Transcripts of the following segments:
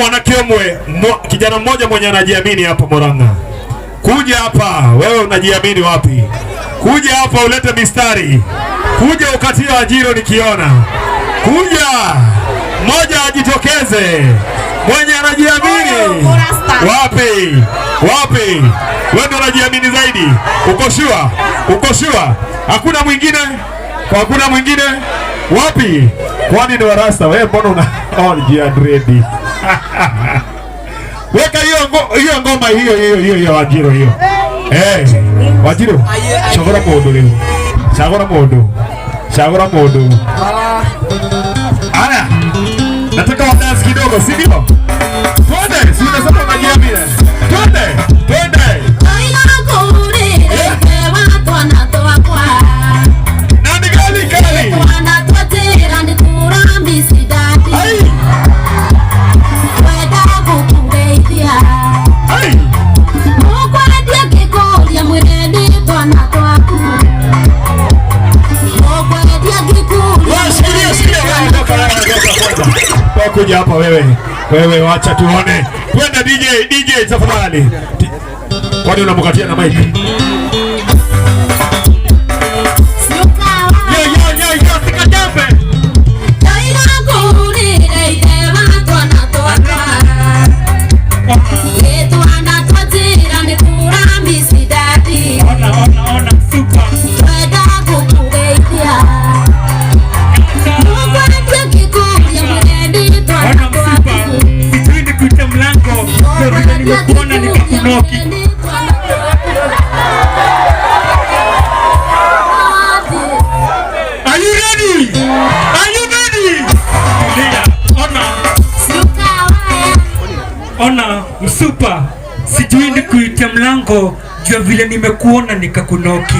Mwanake ũmwe, kijana mmoja mwenye anajiamini hapa Murang'a. Kuja hapa, wewe unajiamini wapi? Kuja hapa ulete mistari. Kuja ukatie Wanjiru nikiona. Kuja mmoja ajitokeze mwenye anajiamini. Wapi? Wapi? Wewe ndio unajiamini zaidi. Uko sure? Uko sure? Hakuna mwingine? Kwa hakuna mwingine? Wapi? Kwani ni warasta? Wewe mbona una oh, ready? Weka hiyo ngoma hiyo hiyo hiyo hiyo Wanjiru hiyo. Eh, Wanjiru. Chagura mundu riu. Chagura mundu. Chagura mundu. Aya. Nataka wa dance kidogo, si ndio? Twende, si unasema unajiamini. Twende, twende. Nani gali kali? Ai. Ai. Wewe shikilia, shikilia wewe, toka wewe, toka kwanza. Wewe kuja hapa wewe. Wewe wacha tuone. Twende DJ, DJ tafadhali. Kwani unamkatia na mic? Yo yo yo yo, sikajambe. Ona, ona, ona, super. Ona msupa, sijui nikuite mlango, ndio vile nimekuona nikakunoki. Are you ready? Are you ready? Tulia, ona, ona msupa, sijui nikuite mlango, jua vile nimekuona nikakunoki.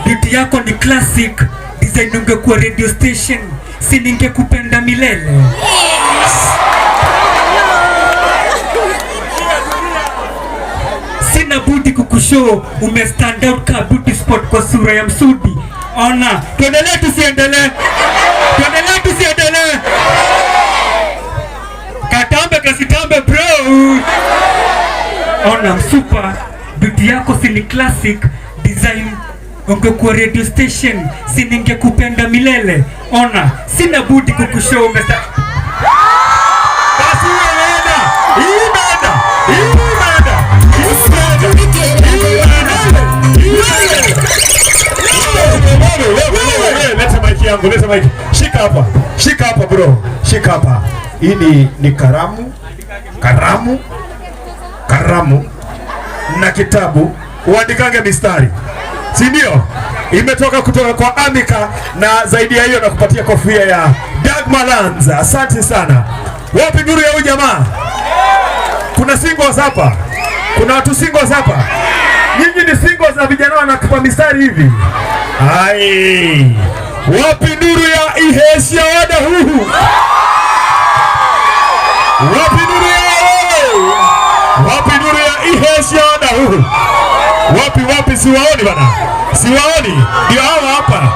Beauty yako ni classic, design ungekuwa radio station, si ningekupenda milele. Sina budi kukushow ume stand out ka beauty spot kwa sura ya msudi. Ona, tuendelee tusiendelee? Tuendelee tusiendelee? Katambe kasitambe bro. Ona msupa, beauty yako si ni classic design ungekuwa radio station, si ningekupenda milele. Ona, sina budi kukushow ume Basi hiyo imeenda. Hii imeenda. Hii imeenda. Hii imeenda. Hii imeenda. Wewe, wewe, wewe, leta mic yangu, leta mic. Shika hapa. Shika hapa bro. Shika hapa. Hii ni karamu. Karamu. Karamu na kitabu uandikange mistari, si ndio? Imetoka kutoka kwa Amika, na zaidi ya hiyo nakupatia kofia ya Dagmalands. Asante sana. Wapi nuru ya huyu jamaa? Kuna singles hapa? Kuna watu singles hapa? Nyinyi ni singles na vijana wanatupa mistari hivi? Ai, wapi nuru ya Ihesia wada huhu? Wapi nuru ya wewe? Wapi nuru ya Ihesia wada huhu? Wapi wapi? Siwaoni bana, siwaoni. Ndio hawa hapa.